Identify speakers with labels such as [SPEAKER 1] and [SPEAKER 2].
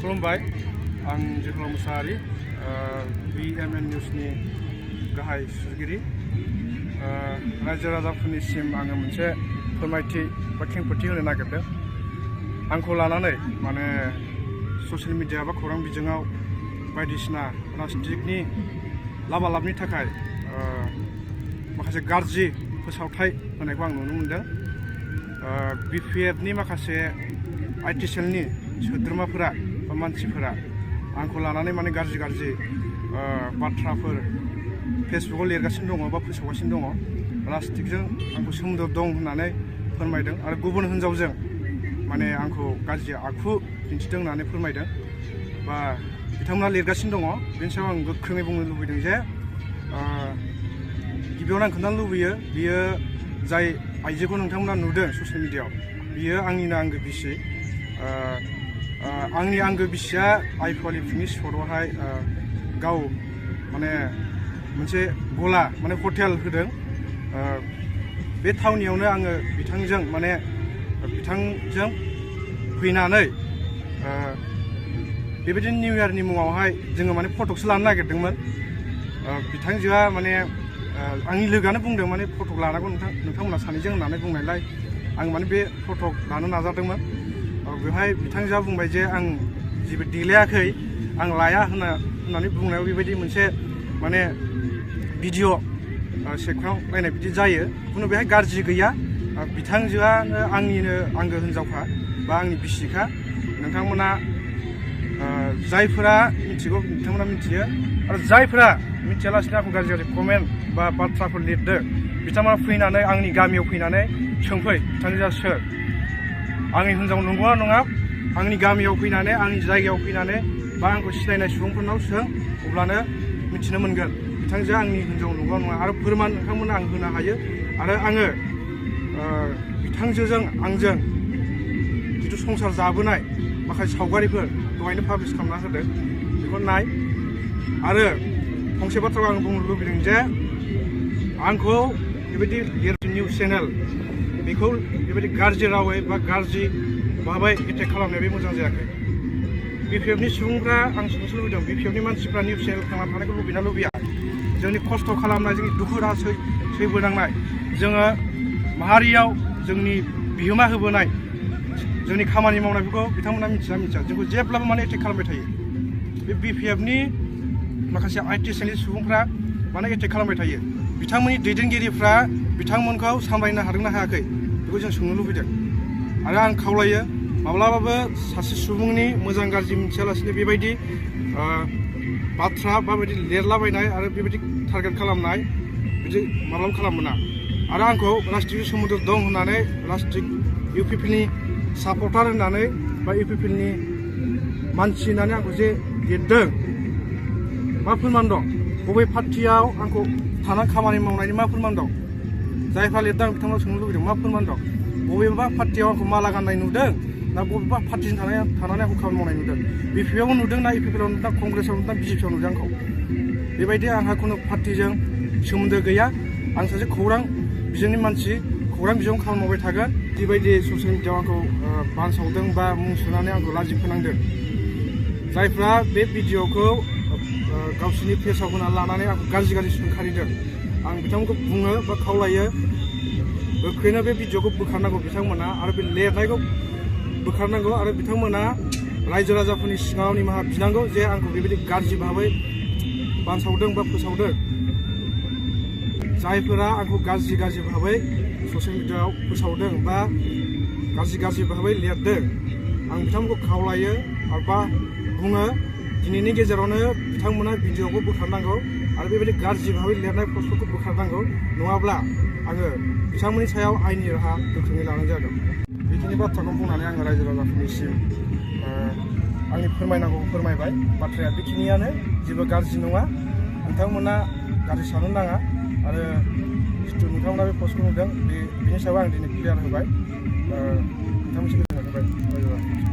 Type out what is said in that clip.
[SPEAKER 1] खुलुमबाय आं जोहोलाव मुसाहारि BMN निउसनि गाहाय सुजुगिरि रायजो राजाफोरनिसिम आङो मोनसे फोरमायथि बा खेंफोरथि होनो नागिरदों। आंखौ लानानै माने ससियेल मिडिया बा खौरां बिजोङाव बायदिसिना राजनितिकनि लाबालाबनि थाखाय माखासे गाज्रि फोसावथाय होनायखौ आं नुनो मोनदों। BPFनि माखासे IT सेलनि सोद्रोमाफोरा बा मानसिफोरा आंखौ लानानै माने गाज्रि बाथ्राफोर फेसबुकआव लिरगासिनो दङ बा फोसावगासिनो दङ। राजनितिकजों आंखौ सोमोन्दो दं होननानै फोरमायदों आरो गुबुन हिनजावजों माने आंखौ गाज्रि आखु दिन्थिदों होननानै फोरमायदों बा बिथांमोना लिरगासिनो दङ। बेनि सायाव आं गोख्रोङै बुंनो लुबैदों जे गिबियावनो आं खोन्थानो लुबैयो, बियो जाय आइजोखौ नोंथांमोना नुदों ससियेल मिडियाआव, बियो आंनिनो आंगो बिसि। आंनि आंगो बिसिया आइफवालि पिकनिक स्पटआवहाय गाव माने मोनसे गला माने हटेल होदों। बे थावनियावनो आङो बिथांजों फैनानै बेबायदिनो निउ इयारनि मुङावहाय जोङो माने फटकसो लानो नागिरदोंमोन। बिथांजोआ माने आंनि लोगोआनो बुंदों माने फटक लानांगौ नोंथांमोना सानैजों होननानै बुंनायलाय आं माने बे फटक लानो नाजादोंमोन। बेवहाय बिथांजोआ बुंबाय जे आं जेबो देलायाखै, आं लाया होननानै बुंनायाव बेबायदि मोनसे माने भिडिअ' सेबखांलायनाय बिदि जायो। खुनु बेहाय गाज्रि गैया। बिथांजोआनो आंनिनो आंगो हिनजावखा बा आंनि बिसिखा। नोंथांमोना जायफोरा मिथिगौ बिथांमोना मिथियो, आरो जायफोरा मिथियालासिनो आंखौ गाज्रि कमेन्ट बा बाथ्राफोर लिरदों, बिथांमोना फैनानै आंनि गामियाव फैनानै सोंफै बिथांजोआ सोर, आंनि हिनजाव नंगौना नङा, आंनि गामियाव फैनानै आंनि जायगायाव फैनानै बा आंखौ सिनायनाय सुबुंफोरनाव सों, अब्लानो मिथिनो मोनगोन बिथांजोआ आंनि हिनजाव नंगौना नङा। आरो फोरमान नोंथांमोना आं होनो हायो। आरो आङो बिथांजोजों आंजों जिथु संसार जाबोनाय माखासे सावगारिफोर दहायनो पाब्लिश खालामना होदों, बेखौ नाय। आरो फंसे बाथ्राखौ आं बुंनो लुबैदों जे आंखौ बेबायदि निउस चेनेल बेखौ बेबायदि गाज्रि रावै बा गाज्रि भाबै एटेक खालामनाया बे मोजां जायाखै। BPFनि सुबुंफ्रा आं सोंनो लुबैदों, BPFनि मानसिफ्रा निउस चेनेल थांना थानायखौ लुबैना लुबैया? जोंनि खस्थ' खालामनाय, जोंनि दुखु दाहा सैबोनांनाय, जोङो माहारियाव जोंनि बिहोमा होबोनाय, जोंनि खामानि मावनायफोरखौ बिथांमोना मिथिया जोंखौ जेब्लाबो माने एटेक खालामबाय थायो। बे BPFनि माखासे IT सेलनि सुबुंफ्रा माने एटेक खालामबाय थायो। बिथांमोननि दैदेनगिरिफ्रा बिथांमोनखौ सामलायनो हादोंना हायाखै बेखौ जों सोंनो लुबैदों। आरो आं खावलायो, माब्लाबाबो सासे सुबुंनि मोजां गाज्रि मिथियालासिनो बेबायदि बाथ्रा बा बेबायदि लिरलाबायनाय आरो बेबायदि टारगेट खालामनाय बिदि माब्लाबा खालामनो मोना। आरो आंखौ राजनितिकजों सोमोन्दो दं होननानै, राजनितिक UPPनि सापर्टार होननानै बा UPPनि मानसि होननानै आंखौ जे लिरदों, मा फोरमान दं? बबे पार्टियाव आंखौ थानानै खामानि मावनायनि मा फोरमान दं? जायफ्रा लिरदों बिथांमोनाव सोंनो लुबैदों, मा फोरमान दं? बबेबा पार्टियाव आंखौ माला गाननाय नुदों ना बबेबा पार्टिजों थानानै आंखौ खामानि मावनाय नुदों? BPFआव नुदों ना UPPआव नुदों ना कंग्रेसआव नुदों ना BJPआव नुदों आंखौ? बेबायदि आंहा खुनु पार्टिजों सोमोन्दो गैया। आं सासे खौरां बिजोंनि मानसि, खौरां बिजोङाव खामानि मावबाय थागोन। बेबायदि ससियेल मिडियाआव आंखौ बानसावदों बा मुं सुनानै आंखौ लाजि फोनांदों, जायफ्रा बे भिडिअ'खौ गावसोरनि पेजआव होना लानानै आंखौ गाज्रि सोंखारिदों, आं बिथांमोनखौ बुङो बा खावलायो, गोख्रैनो बे भिडिअ'खौ बोखारनांगौ बिथांमोना, आरो बे लिरनायखौ बोखारनांगौ। आरो बिथांमोना रायजो राजाफोरनि सिगाङाव निमाहा बिनांगौ जे आंखौ बेबायदि गाज्रि भाबै बानसावदों बा फोसावदों। जायफोरा आंखौ गाज्रि भाबै ससियेल मिडियाआव फोसावदों बा गाज्रि भाबै लिरदों, आं बिथांमोनखौ खावलायो बा बुङो, दिनैनि गेजेरावनो बिथांमोना भिडिअ'खौ बोखारनांगौ आरो बेबायदि गाज्रि भाबै लिरनाय पस्टफोरखौ बोखारनांगौ। नङाब्ला आङो बिथांमोननि सायाव आयेननि राहा गोख्रोङै लानाय जागोन। बेखिनि बाथ्राखौ बुंनानै आङो रायजो राजाफोरनिसिम आंनि फोरमायनांगौखौ फोरमायबाय। बाथ्राया बेखिनियानो, जेबो गाज्रि नङा। नोंथांमोना गाज्रि साननो नाङा। आरो जिथु नोंथांमोना बे पस्टखौ नुदों, बेनि सायाव आं दिनै क्लियार होबाय। नोंथांमोनसिम गोजोननाय थाबाय।